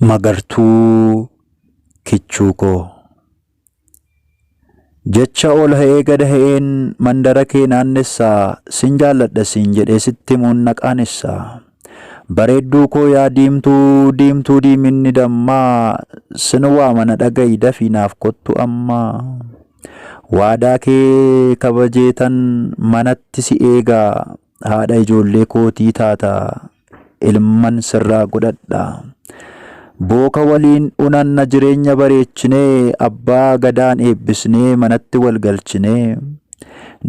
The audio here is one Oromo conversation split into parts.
Magartuu kichuu koo. Jecha ol ha'ee gad ha'een mandara kee naannessa sin jaalladha siin jedhee sitti himuun na qaanessa. Bareedduu koo yaa diimtuu diimtuu diiminni dammaa sin waama na dhaga'i dafii naaf kottu ammaa. Waadaa kee kabajeetan manatti si eegaa haadha ijoollee kootii taata ilman sirraa godhadha. Booka waliin unanna jireenya bareechinee abbaa gadaan eebbisnee manatti wal galchinee.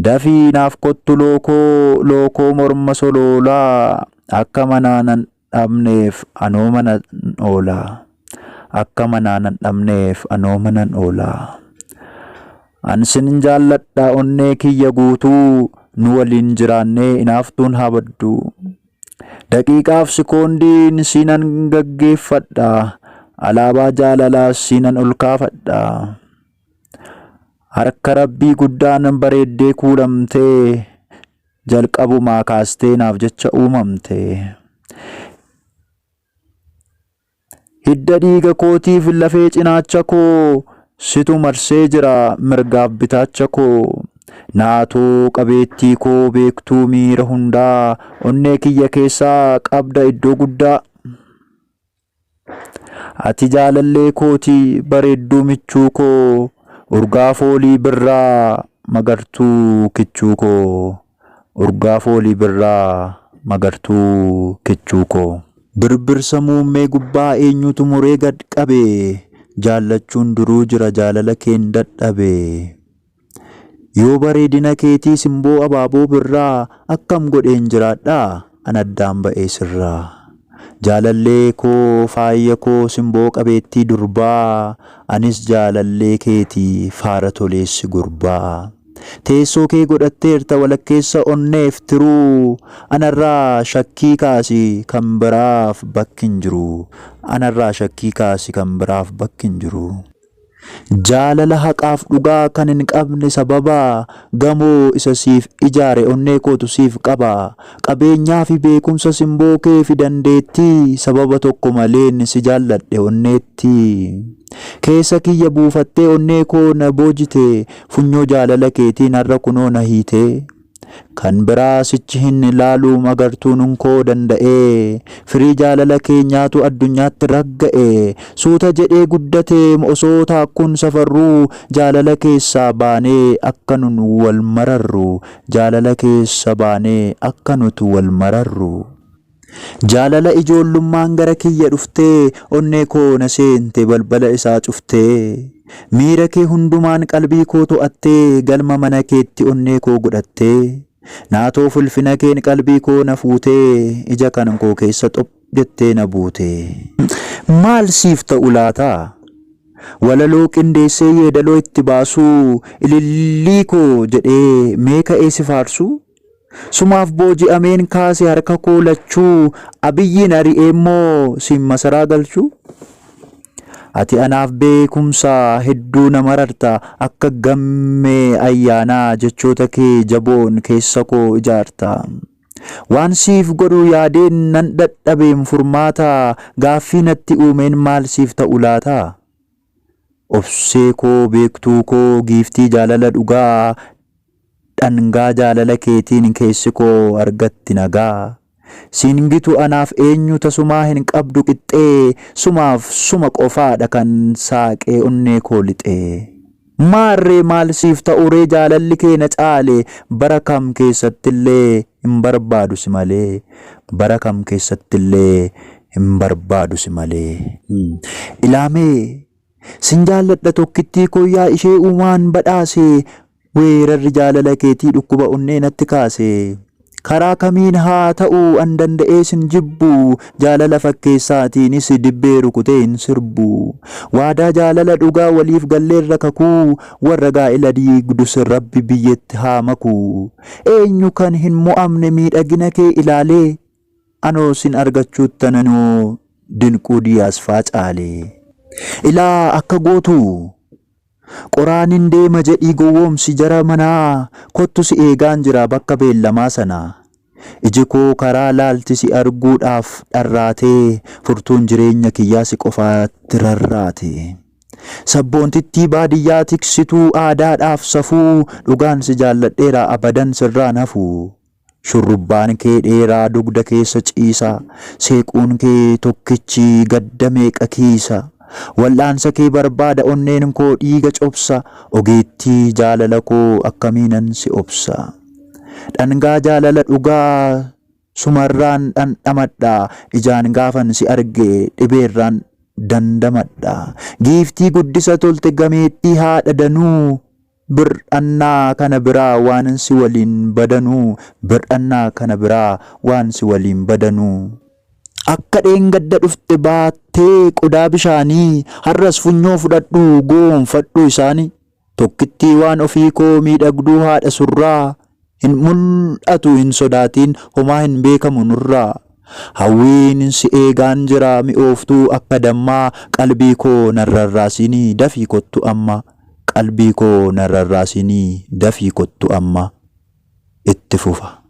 Dafii naaf kottu lookoo lookoo morma soloolaa akka manaa nan dhabneef anoo mana oolaa. Akka manaa nan dhabneef anoo manan oolaa. An sin jaalladha onnee kiyya guutuu nu waliin jiraannee inaaftuun haa baddu. Daqiiqaaf sikoondiin siinan gaggeeffadha. Alaabaa jaalalaas siinan ol kaafadha. Harka rabbii guddaan bareeddee kuulamtee jalqabumaa kaastee naaf jecha uumamte. Hidda dhiiga kootiif lafee cinaacha koo situ marsee jira mirgaaf bitaacha koo. Naatoo qabeettii koo beektuu miira hundaa onnee kiyya keessaa qabda iddoo guddaa. Ati jaalallee kooti bareedduu michuu koo urgaa foolii birraa magartuu kichuu koo. Urgaa foolii birraa magartuu kichuu koo. Birbirsa muummee gubbaa eenyutu muree gad qabe Jaallachuun duruu jira jaalala keen dadhabe Yoo bareedina keetii simboo abaaboo birraa Akkam godheen jiraadha an addaan ba'ee sirraa Jaalallee koo faaya koo simboo qabeettii durbaa Anis jaalallee keeti faara toleessi gurbaa. Teessoo kee godhatteerta walakkeessa onneef tiruu Anarraa shakkii kaasi kan biraaf bakki hin jiru Anarraa shakkii kaasi kan biraaf bakki hin jiru. Jaalala haqaaf dhugaa kan hin qabne sababa Gamoo isa siif ijaare onnee kootu siif qaba Qabeenyaa fi beekumsa simboo kee fi dandeettii Sababa tokko maleen si jaalladhe onneetti Keessa kiyya buufattee onnee koo na boojite Funyoo jaalala keetiin har'a kunoo na hiite. Kan biraa sichi hin ilaalu magartuun koo danda'ee. Firii jaalala keenyaatu addunyaatti ragga'e. Suuta jedhee guddate osoo taakkuun safarruu jaalala keessaa baanee akka nun wal mararru. Jaalala keessa baanee akka nuti wal mararru. Jaalala ijoollummaan gara kiyya dhuftee onnee koo na seente balbala isaa cuftee. Miira kee hundumaan qalbii koo to'attee galma mana keetti onnee koo godhattee. Naatoo fulfina keen qalbii koo na fuutee ija kan koo keessa xoph jettee na buute. Maal siif ta'u laata? Walaloo qindeessee yeedaloo itti baasuu ilillii koo jedhee mee ka'ee si faarsuu? Sumaaf booji'ameen kaase harka koo lachuu Abiyyiin ari'eemmoo siin masaraa galchuu? Ati anaaf beekumsa hedduu na mararta akka gammee ayyaanaa jechoota kee jaboon keessa koo ijaarta. Waan siif godhu yaadeen nan dadhabeem furmaata gaaffii natti uumeen maal siif ta'u laata? Obsee koo beektuu koo giiftii jaalala dhugaa Dhangaa jaalala keetiin keessi koo argatti nagaa. Siin gitu anaaf eenyu tasumaa hin qabdu qixxee Sumaaf suma qofaadha kan saaqee onnee koo lixee. Maarree maal siif ta'uree jaalalli kee na caale Bara kam keessattillee hin barbaadu si malee Bara kam keessattillee hin barbaadu si malee. Ilaamee Sin jaalladha tokkittii koo yaa ishee uumaan badhaase Weerarri jaalala keetii dhukkuba onnee natti kaase. Karaa kamiin haa ta'u an danda'ee sin jibbu Jaalala fakkeessaatiinis dibbee rukutee hin sirbu. Waadaa jaalala dhugaa waliif galleerra kakuu Warra gaa'ila diigdus Rabbi biyyetti haa maku. Eenyu kan hin mo'amne miidhagina kee ilaalee Anoo sin argachuuttan anoo Dinquu Diyaas faa caale. Ilaa akka gootu Qoraanin deema jedhii gowwoomsi jara manaa kottu si eegaan jira bakka beellamaa sana. Iji koo karaa laalti si arguudhaaf dharraatee furtuun jireenya kiyyaa si qofaatti rarraate. Sabboontittii baadiyyaa tiksituu aadaadhaaf safuu dhugaan si jaalladheera abadan sirraan hafu. Shurrubbaan kee dheeraa dugda keessa ciisa seequun kee tokkichi gadda meeqa kiisa. Wal'aansa kee barbaada onneen koo dhiiga cobsa ogeettii jaalala koo akkamiinan si obsa. Dhangaa jaalala dhugaa sumarraan dhandhamadha ijaan gaafan si arge dhibeerraan dandamadha. Giiftii guddisa tolte gameettii haadha danuu bir'annaa kana biraa waan si waliin badanuu bir'annaa kana biraa waan si waliin badanuu. Akka dheengadda dhufte baattee qodaa bishaanii har'as funyoo fudhadhu goonfadhu isaanii. Tokkittii waan ofii koo miidhagduu haadha surraa hin mul'atu hin sodaatiin homaa hin beekamu nurraa. Hawwiin si eegaan jira mi'ooftuu akka dammaa qalbii koo nan rarraasinii dafii kottu amma qalbii koo nan rarraasinii dafii kottu amma. Itti fufa.